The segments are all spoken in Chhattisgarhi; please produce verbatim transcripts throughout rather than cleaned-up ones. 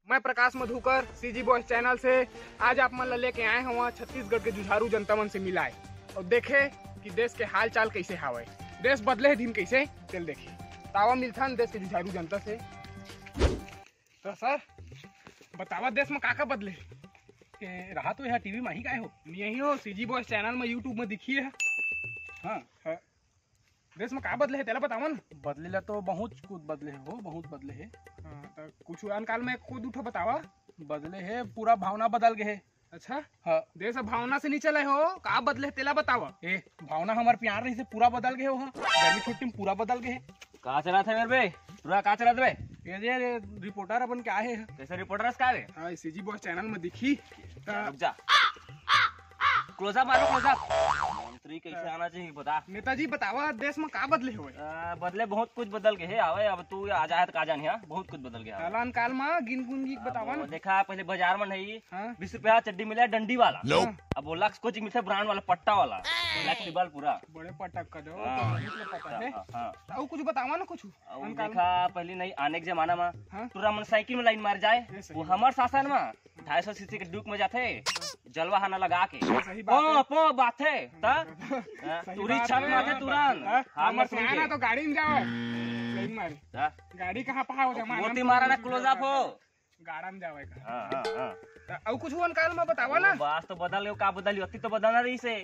मैं प्रकाश मधुकर, सीजी बॉयज चैनल से आज आप मन ला लेके आए हवं छत्तीसगढ़ के जुझारू जनता मन से मिलाए अउ देखे कि देश के हाल चाल कइसे हावय, देश बदले हे दिन कइसे, तेल देखे। तावा मिलथन देश के जुझारू जनता से। तो सर, बतावा देश में का का बदले हे? ए, रहा तो यहाँ टीवी में ही काय हो? नहीं हो, सीजी बॉयज चैनल में YouTube में दिखिए है। हाँ। हाँ। देश में का बदले हे, तेला बतावन। बदले ला तो बहुत कुछ बदले हे हो, बहुत बदले हे। हाँ, तो कुछ अनकाल में एक दू ठो बतावा। बदले हे, पूरा भावना बदल गए हे। अच्छा? हाँ। देश अब भावना से नहीं चले हो, का बदले हे, तेला बतावा। ए, भावना हमार प्यार रही से पूरा बदल गए हो, हाँ। गर्मी छुट्टी में पूरा बदल गए हे। का चला था मेरे बे? पूरा का चला था बे? ये जे रिपोर्टर अपन क्या है? कैसे रिपोर्टर का बे? हाँ, सीजी बॉयज चैनल में दिखी। रुक जा। क्लोजअप मारो, क्लोजअप। मंत्री कैसे आना चाहिए बता। नेताजी बतावा, देश में का बदले हुए? आ, बदले बहुत कुछ बदल गए हे। आवे, अब तू आ जाए तो का जान, हाँ, बहुत कुछ बदल गया। कालान काल में गिन गुन की अब बतावा ना। देखा, पहले बाजार में नहीं, हाँ। बीस रुपया चड्डी मिला डंडी वाला। हाँ। अब वो लक्स कोचिंग मिलता ब्रांड वाला, पट्टा वाला, फ्लेक्सिबल पूरा। बड़े पटक का दो, हाँ। तो निकले पता हाँ, है। हाँ, हाँ। तो कुछ बतावा ना कुछ। अब अनकाल देखा, पहले नहीं आने के जमाना में हाँ। टूरा मन साइकिल में लाइन मार जाए, ये सही वो बात। हमार शासन में ढाई सौ सीसी के ड्यूक में जाथे, जलवा हाना लगा के। सही बात पो, है। पो बात है, ता? हाँ, सही टूरी बात छाप है। माथे तुरंत। हाँ, हाथ हमर में सुन के। सियाना तो गाड़ी में जाओ। सही मारे। हाँ। गाड़ी कहाँ पहाओ जमाना मोती में मारा ना, तो क्लोजअप हो। गाड़ा में जावे का। हाँ, हाँ, हाँ। त अउ कुछ हुआ काल में बतावा ना। वो बास तो बदल गयो, का बदल गयो? अति तो बदलना रही से।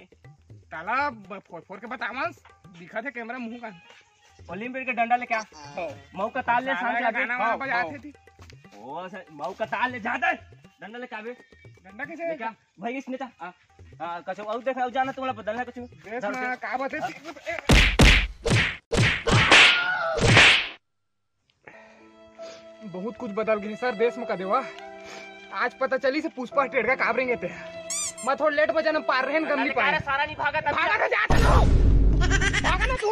ताला ब-, फोर फोर के बतावा, दिखा थे कैमरा मुंह का। ओलंपिक के डंडा लेके आ। हो। मऊ का ताल ले, साला सांस का लगे। गाना वाना हो, बजाते हो। थी। ओ, सर, मऊ का ताल ले, जा दे। डंडा लेके आवे। डंडा कैसे लेके आ? भाई, इसने था। आ, आ, कछु, अउ देख, अउ जाना तुम्हारा बदलना कछु। देश धर में से। का बात है? आ। बहुत कुछ बदल गए सर देश में, का देवा। आज पता चली से पुष्पा टेढ़ा काबरेंगे ते। मैं थोड़ा लेट बजे न पार रहन गम नहीं पाए। सारा नहीं भागा था। भागा था, जा था तू। भागा ना तू।